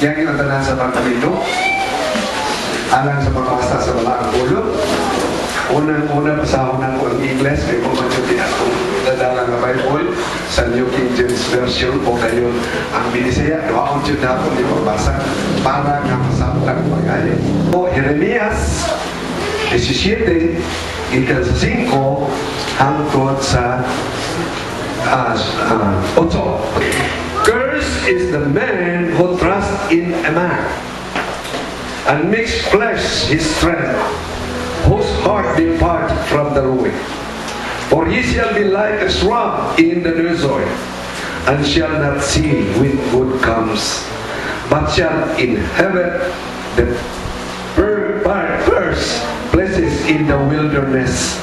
Yan yung tanan sa pagpamino. Alang sa pagbasa sa Balaang Pulong. Unang-una, basahon nako ang English kay mo man jud akong dadala nga Bible sa New King James Version o dayon ang Binisaya, duhaon jud nako di pagbasa para nga masabtan pag-ayo. O Jeremias 17 gikan sa 5 hangtod sa 8. Cursed is the man who trusts in a man and makes flesh his strength, whose heart depart from the Lord. For he shall be like a shrub in the desert, and shall not see when good comes, but shall inhabit the parched places in the wilderness,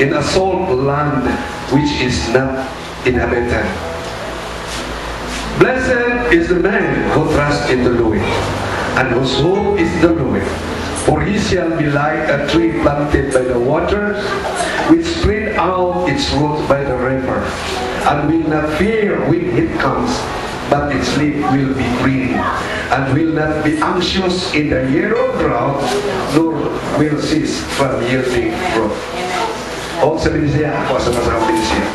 in a salt land which is not inhabited. Blessed is the man who trusts in the Lord, and whose hope is the Lord. For he shall be like a tree planted by the waters, which spread out its roots by the river, and will not fear when heat comes, but its leaf will be green, and will not be anxious in the year of drought, nor will cease from yielding fruit. O sa Binisaya, ako sa masang Binisaya.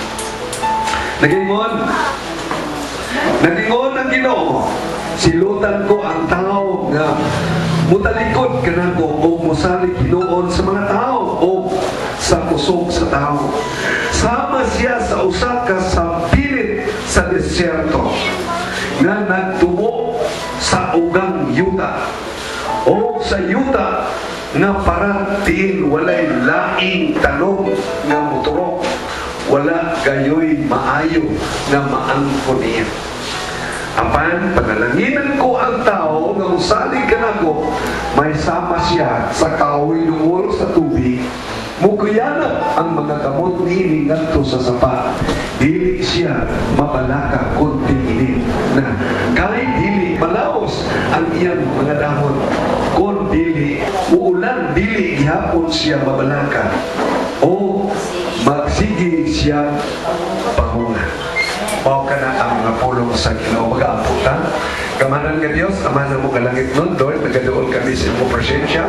Nagingon ang Ginoo, silutan ko ang tao nga mutalikod kanako o musalig hinuon sa mga tao o sa kusog sa tao. Sama siya sa usa ka sampilit sa desierto nga nagtubo sa ugang yuta o sa yuta nga parat diin walay laing tanom nga moturok, wala gayoy maayo nga maangkon niya. Apan panalanginan ko ang tao nga musalig kanako, may sama siya sa kahoy duol sa tubig, mukuyanap ang mga kamot niini ngadto sa sapa. Dili siya mabalaka kon ting-init na, kay dili malaos ang iyang mga dahon. Kon dili uulan, dili gihapon siya mabalaka o magsige siya pangunga. Mao kana ang mga pulong sa Ginoo. Mag-aampo ta. Gamhanan nga Dios, Amahan namo nga langitnon, Lord, nagaduol kami sa imong presensya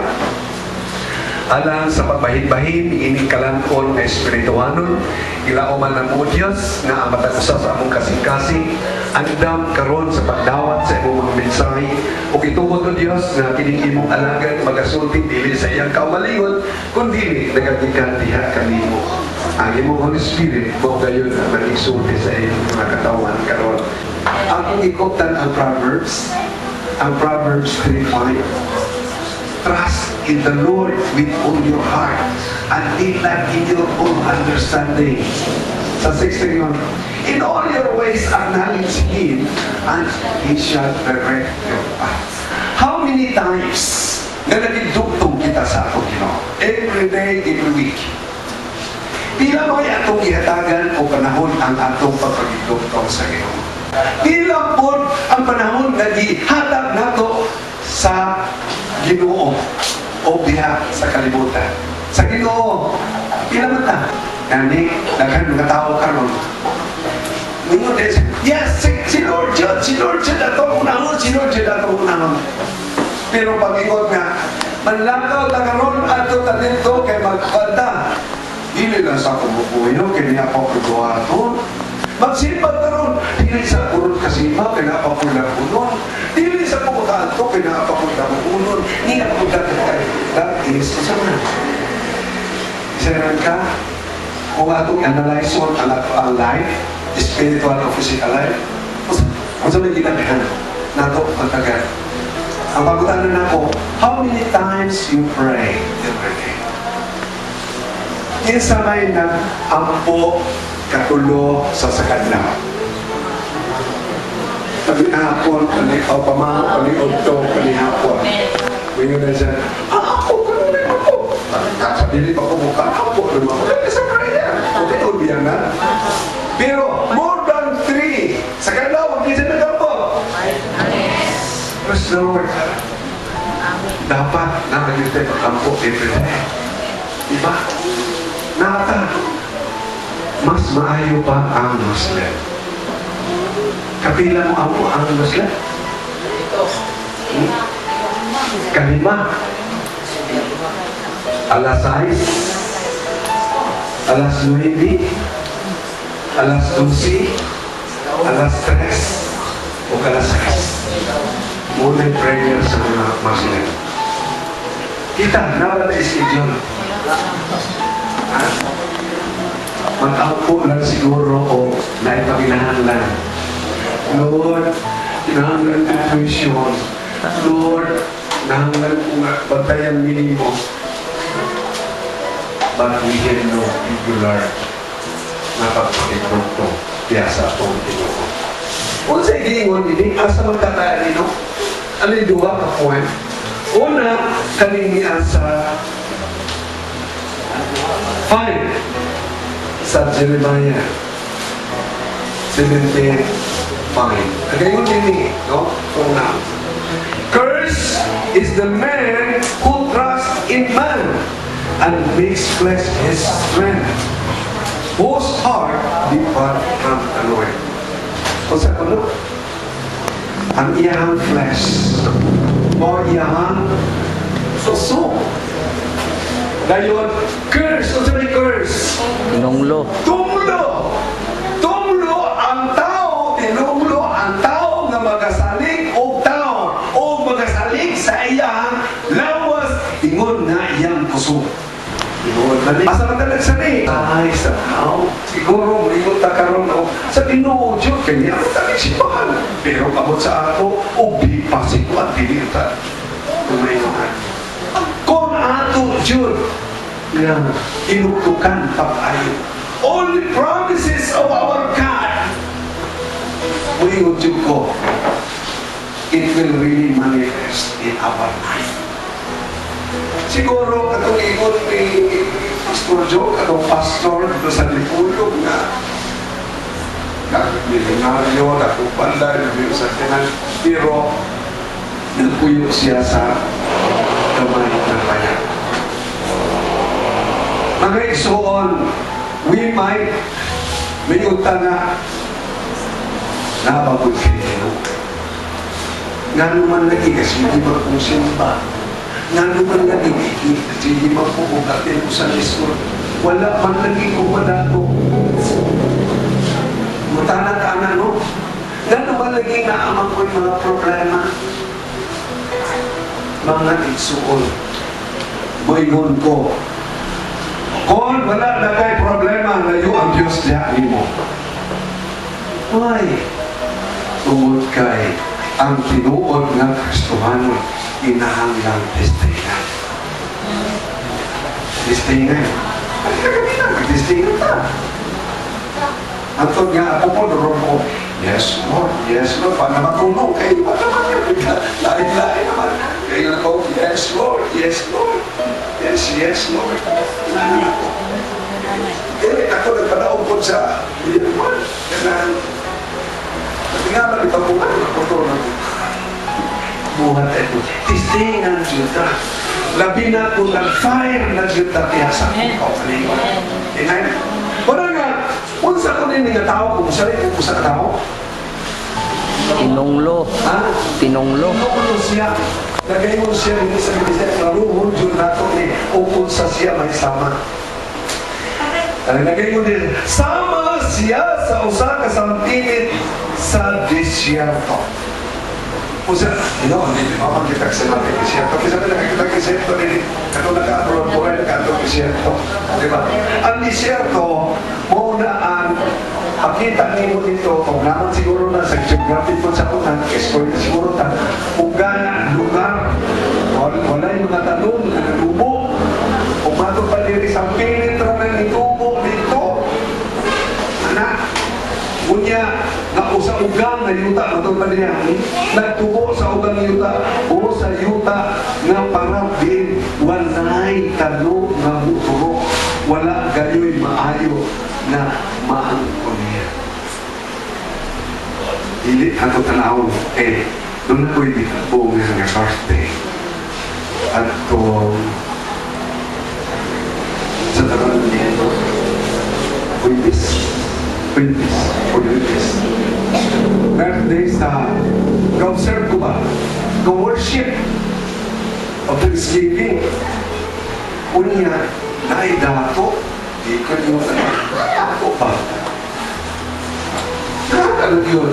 alang sa pagbahin-bahin ining kalan-on nga espirituhanon. Ilauman namo, Dios, nga ang matag usa sa among kasing-kasing andam karon sa pagdawat sa imong mga mensahe ug itugot o Dios nga kining imong alagad magasulti dili sa iyang kaugalingon kundi nagagikan diha kanimo. Ang imong Holy Spirit mao gayon ang nagsulti sa imong mga katawan karon. Akong ikuptan ang Proverbs 3:5. Trust in the Lord with all your heart and lean not in your own understanding. Sa 16 yun, in all your ways acknowledge Him and He shall direct your paths. How many times nga nagidugtong kita sa atong Ginoo? Every day, every week. Pila may atong gihatagan o panahon ang atong pagpagidugtong sa Ginoo? Pila pod ang panahon nga gihatag nato sa Ginoo o diha sa kalibutan? Sa Ginoo, pila man ta? Gani, daghan mga tao karon. Ningon din, yes, si Lord jud, si Lord jud ato unahon, si Lord jud ato unahon. Pero pag ingon nga, manlakaw ta karon, adto ta didto kay magkanta. Dili lang sa kumukuyo, kay niya pa ko. Magsimba karon, dili sa kurot kasimba, kay naa pa ko lagunon. Dili sa pumukanto, kay naa pa ko lagunon. Niya pa ko kay. That is, unsa man? Isa ka, kung atong analyze on ang life, spiritual o physical life, unsa may ginagahan nato pagtagal? Ang pangutana nako, how many times you pray every day? Kinsa may nag-ampo katulo sa sakadlaw? Kanihapon, kani o pamahaw, kani udto, kanihapon. Ngayon na siya, ako, ganun ako. Sa dili pa ko mukha, ampo naman ako. That is a prayer. Okay, biyan na. Pero more than three, sa kadlaw, hindi siya nagampo. Praise the Lord. Dapat naman yung tayo magampo every day. Diba? Nata, mas maayo pa ang Muslim. Kapila mo ang Muslim? Kalima. Alas 6, alas 9, alas 12, alas 3, o alas 6. Muna yung prayer sa mga Muslim. Kita, nawala na schedule. Ha? Mag-aupo lang siguro o naipakinahanglan. Lord, kinahanglan ko tuition. Lord, kinahanglan ko nga bantayan minimo. But we have no regular na pagpakitugtong diya sa atong Ginoo. Unsa giingon ini, asa man ka no? Ano yung duha ka point? Una, kaning sa 5 sa Jeremiah 17:5. Nagayon din no? Una. "Curse is the man who trusts in man and makes flesh his strength, whose heart depart from the Lord." Kung sa kuno, ang iyahang flesh, o iyahang susok. Dayon, curse, unsa may curse? Tinunglo. Tumlo! Tumlo ang tao, tinumlo ang tao nga magasalig og tao o magasalig sa iyang lawas ingon nga iyang kusog. Ingon na ni. Asa man talag sa ni? Ay, sa tao. Siguro, moingon ta karon o sa Ginoo jud kay niya ta ni simbahan. Pero kamot sa ako, og di pa at dili ta. Tumayon. Kung ato jud nga inuktukan pag-ayo. All the promises of our God, muingon jud ko, it will really manifest in our life. Siguro, katong ingon ni Pastor Joe, katong pastor dito sa Dipulog nga nagmilyonaryo, nagpupanda, sa tinan, pero nagpuyo siya sa kamay ng bayan. Mga igsoon, we might may utang nga nabagod kay Ginoo. Nga naman lagi kasi hindi man kong simba. Nga naman lagi hindi man ko kung atin ko sa school. Wala man lagi ko madato. Mutana ka na, no? Nga naman lagi nga amang ko yung mga problema. Mga igsuon, moingon ko, kung wala na kay problema, layo ang Diyos diya nimo. Why? Tungod kay ang tinuod nga Kristohanon kinahanglang testingan. Testingan. Ay, kagamina, mag-testingan ta. Antod nga ako po, naroon ko, "Yes, Lord, yes, Lord." Para matulog, kayo ba naman yun? Lain-lain naman. Kayo ako, "Yes, Lord, yes, Lord. Yes, yes, Lord." Ano ako? Eh, ako nagpanaog po sa year 1. Kanang, nga ito po nga, na buhat ito. Testingan jud ta. Labi na kung nag-fire na jud ta tiya sa akong kaugalingon. Amen? Wala nga, unsa ko din nga tao, kung sa kung usa ka tao? Tinunglo. Ha? Tinunglo. Tinunglo siya. Nagayon siya din sa minister, klaruhon jud nato ni o unsa siya may sama. Ang nagayon din, sama siya sa usa ka sampinit sa disyerto. Usa, hindi pa man kita sa natin disyerto. Kasi sabi nakikita disyerto din, kato naka-abroad po rin, naka disyerto. Di ba? Ang disyerto, mao na ang pakita nimo dito, kung naman siguro na sa geography po sa una, eskwela siguro ta, uga lugar, wala yung mga tanong na natubo. Kung mato pa diri sa pilit ra nang itubo dito. Anak, unya, nga sa ugang nga yuta, matod pa niya, nagtubo sa ugang yuta, o sa yuta nga parang din, walay tanom nga muturo, wala gayoy maayo na maangkon niya. Dili ato tanawon, eh, doon ako'y mitabo nga birthday. At sa taon niya, Huwebes, Huwebes, Huwebes. Birthday sa, ka-observe ko ba? Ka-worship. of Thanksgiving. Unya, naay dato, di ko niyo dato pa. Nakakalag yun.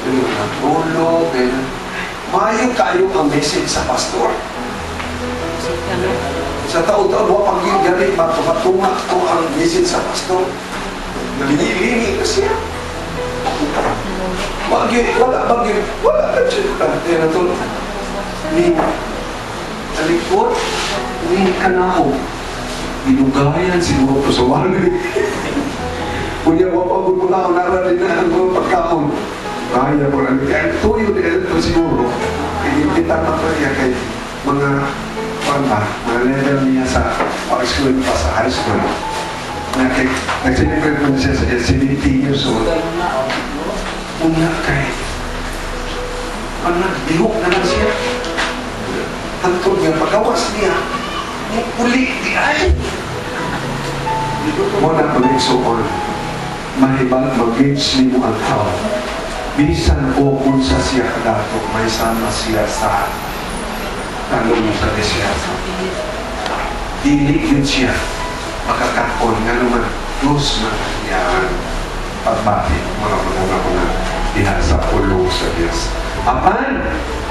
Yung natulog, eh. Maayo kayo ang message sa pastor. Sa taon-taon, wa pang yun gani, matunga to ang message sa pastor. Nalingi-lingi na siya. Wag wala, bagay, wala na siya. Kaya na to, ni talikod, ni kanaho. Gidugayan siguro to sa wali. Kunya, wa pa gud muna nara din na ang mga pagkaon. Kaya ko lang. Kaya tuyo din ito siguro. Kita pa to niya kay mga kuan ba, mga level niya sa pag-school pa sa high school. Na kay nag-celebrate man siya sa 70 years old. Una kay anak, bihok na lang siya. Hantod nga pagawas niya, uli di ay. Mo na pag-isuon, mahibal mag-gauge nimo ang tao. Bisan o unsa siya kadato, may sama siya sa talong sa desierto. Dili yun siya makakaon nga naman close na kanyang pagbati mga mga diha sa pulong sa Diyos. Apan,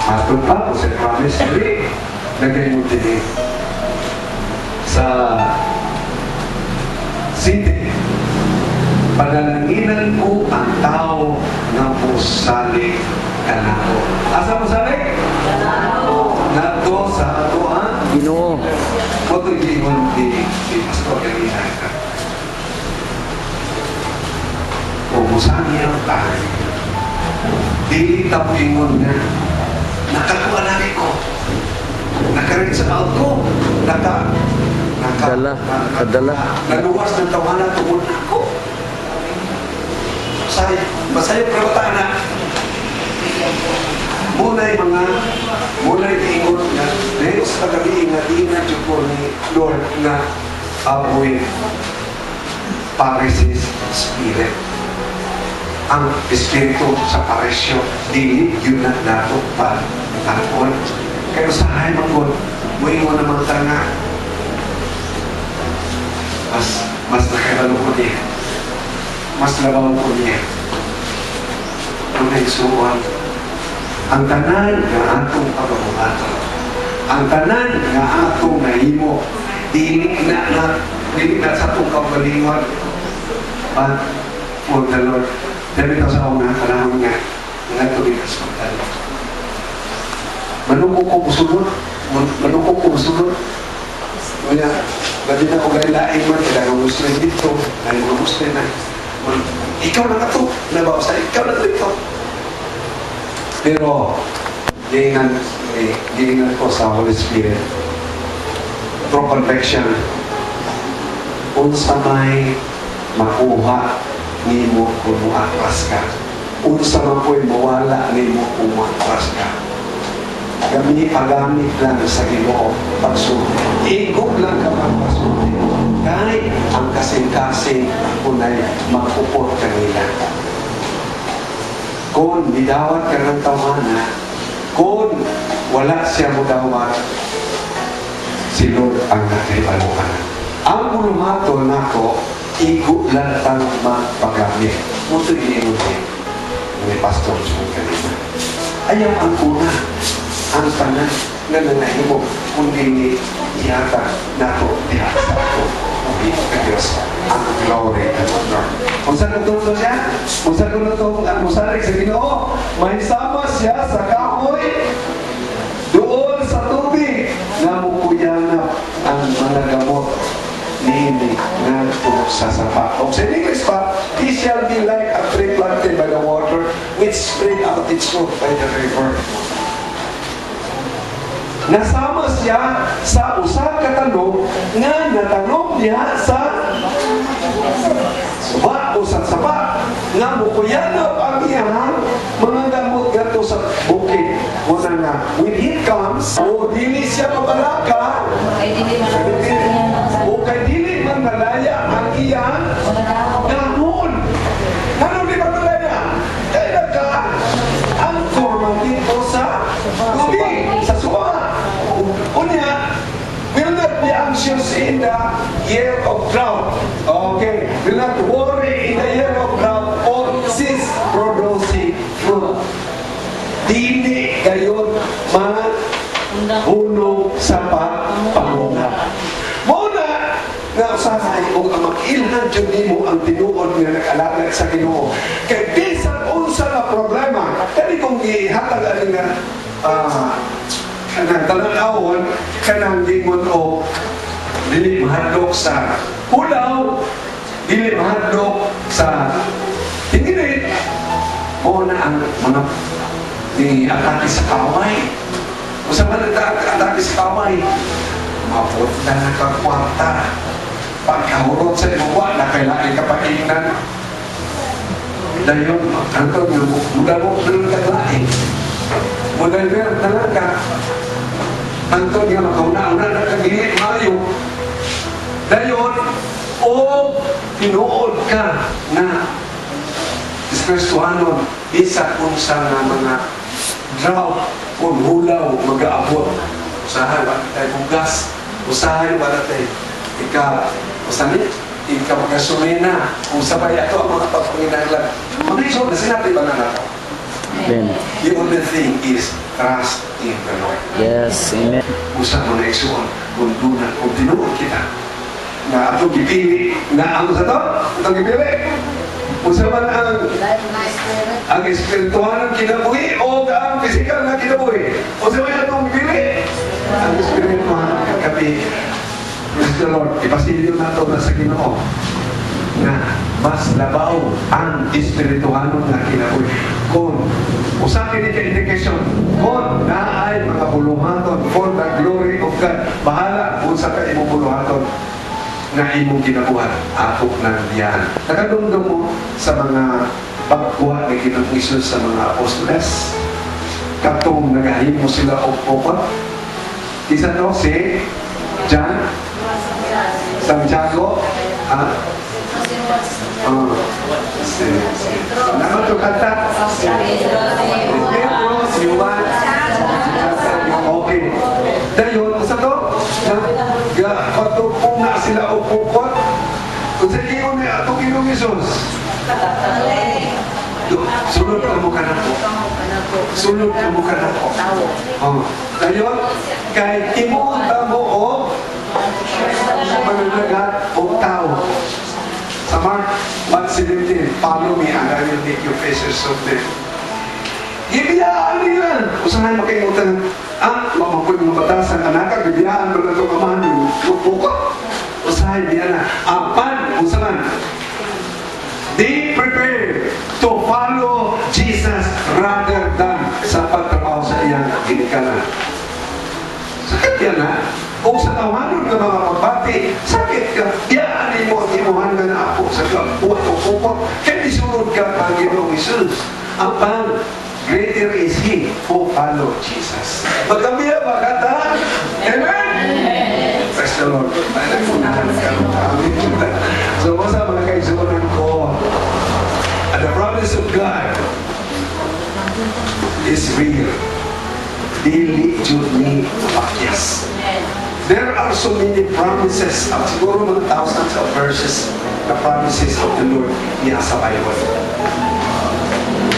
matod pa ko sa promise dili, lagay mo dili sa city. Panalanginan ko ang tao nga mosalig kanako. Asa mosalig? Ngadto sa ato ang Ginoo. Mo to'y giingon ni Pastor kanina. Kung musani ang tayo, dili ta ingon nga, nakakuha na ko. Naka-reach out ko. Naka, Dala, kadala. Naluwas ng tawanan tungod nako. Masaya, masaya pero na. Muna'y ingon nga, dahil sa kagabi nga, di na jud ko ni Lord nga apoy Pharisees spirit. Ang espiritu sa parisyo, dili yun na nato pa takon. Kaya usahay man gud, muingon naman ta nga, mas nakahibalo ko niya. Mas labaw ko niya. Kung isuon, ang tanan nga atong pagabuhaton, ang tanan nga atong nahimo, dili na sa atong kaugalingon, but for the Lord. Dili ta sa una, panahon nga, nga tubig sa hospital. Manuko ko musulod, manuko ko musulod. Kaya, gabi na ko lain man, kailangan Muslim dito, ay mga Muslim na. Ikaw na nga to, nabaw sa ikaw na to, ikaw. Pero, giingan ko sa Holy Spirit, through conviction, unsa may makuha nimo kung muatras ka. Unsa man po'y mawala nimo kung muatras ka. Gami pagamit lang sa Ginoo pagsulti. Igog lang ka magpasulti. Kahit ang kasing-kasing kunay magpupot kanila. Kung bidawat ka ng tawana, kung wala siya mudawat, si Lord ang nakaibaluan. Ang buluhaton nako, igo lang tang magpagamit. Muto giingon ni Pastor John kanina. Ayaw ang una, ang tanan nga nangahimo, kundi ni ihatag nato diha sa ato. Sa Diyos ang glory and honor. Kung saan nagtulto siya? Kung saan nagtulto ang musalig sa Ginoo? May sama siya sa kahoy doon sa tubig na mukuyanap ang mga gamot niini ngadto sa sapa. O sa English pa, he shall be like a tree planted by the water which spread out its root by the river. Nasama siya sa usa ka tanom nga natanom niya sa suba o sa sapa nga mukuyanap ang iyang mga gamot ngadto sa bukid. Muna nga, when he comes, o dili siya mabalaka, Kay dili man o kay dili man malaya ang iyang dahon. Ano di ba malaya? Kay naka angkor man dito sa tubig, sa suba. Unya, will not be anxious in the year of drought. Okay. Will not worry in the year of drought or cease producing fruit. Dili gayon mahunong sa pagpamunga. Mao na nga usahay og ang mag-ilhan jud nimo ang tinuod nga nag-alagad sa Ginoo. Kay bisan unsa nga problema, kani kung gihatag ani nga kanang talan-awon, kanang gingon o dili mahadlok sa hulaw, dili mahadlok sa tinginit, o na ang mga ni atake sa kaaway. Unsa man ang atake sa kaaway? Mapunta na ka kwarta. Pagkahurot sa imong wa na kay lain ka paingnan. Dayon, antong nga mudamo na lang kag lain. Mudalber na lang ka. Antong nga makauna-una na kag dili maayo. Dayon, o tinuod ka na espirituhanon isa unsa nga mga drought o hulaw magaabot. Usahay wala tay bugas, usahay wala tay ika usa ni ika magasolina, kung sabay ato ang mga pagpanginahanglan. Mga igsoon na sinabi ba na nato? Amen. The only thing is trust in the Lord. Yes, amen. Usa mo na, igsoon, kung duna, kung tinuod kita na atong gipili na ang sa to, atong gipili. Unsa man ang espirituhanon kinabuhi o ang pisikal na kinabuhi? Unsa man atong gipili? Ang espirituhanon kinabuhi. Praise the Lord. Ipasilyo nato na sa Ginoo na mas labaw ang espirituhanon nga kinabuhi. Kung usa kini ka indication kung naay mga buluhaton for the glory of God, bahala kung sa ka imong buluhaton nga imong kinabuhat, ato nang diyan. Nakadumdum mo sa mga pagkuha ni Ginoong Hesus sa mga apostoles katong nagahimo sila og pukot? Isa to si John, Santiago, ah, oh, si Nama to kanta? Si Pedro, si Juan. Okay. Dayon, usa to? Na, ga, katong na sila og pukot. Unsa ingon ni atong Ginoong Hesus? Sulod ka mo kanako. Sulod ka mo kanako. Oh. Dayon, kay himuon mo og mananagat og tao. Sa Mark 1:17, "Follow me and I will make you fishers of men." Gibiyaan nila. Usahay makaingutan, ah, mamapoy mga batasan, anak, gibiyaan ba na itong amahan yung pukot? Usahay biya na. Apan, unsa man, they prepare to follow Jesus rather than sa pagtrabaho sa iyang ginikanan. Sakit yan ha? Kung sa tawanon nga mga pagbati, sakit ka. Biyaan mo ang imuhan nga naapo sa kuha o pukot. Kaya disunod ka kang Ginoong Hesus. Apan, greater is He who follow Jesus. Magkambiya ba kata? Amen? Praise the Lord. Ay, nagpunahan ka. Amen. So, sa mga kaigsuonan ko, and the promise of God is real. Dili jud ni pakyas. There are so many promises, at siguro mga thousands of verses the promises of the Lord niya sa Bible.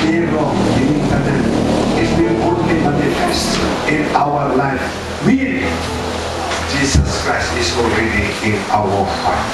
Pero, kining tanan, it will only manifest in our life when Jesus Christ is already in our heart.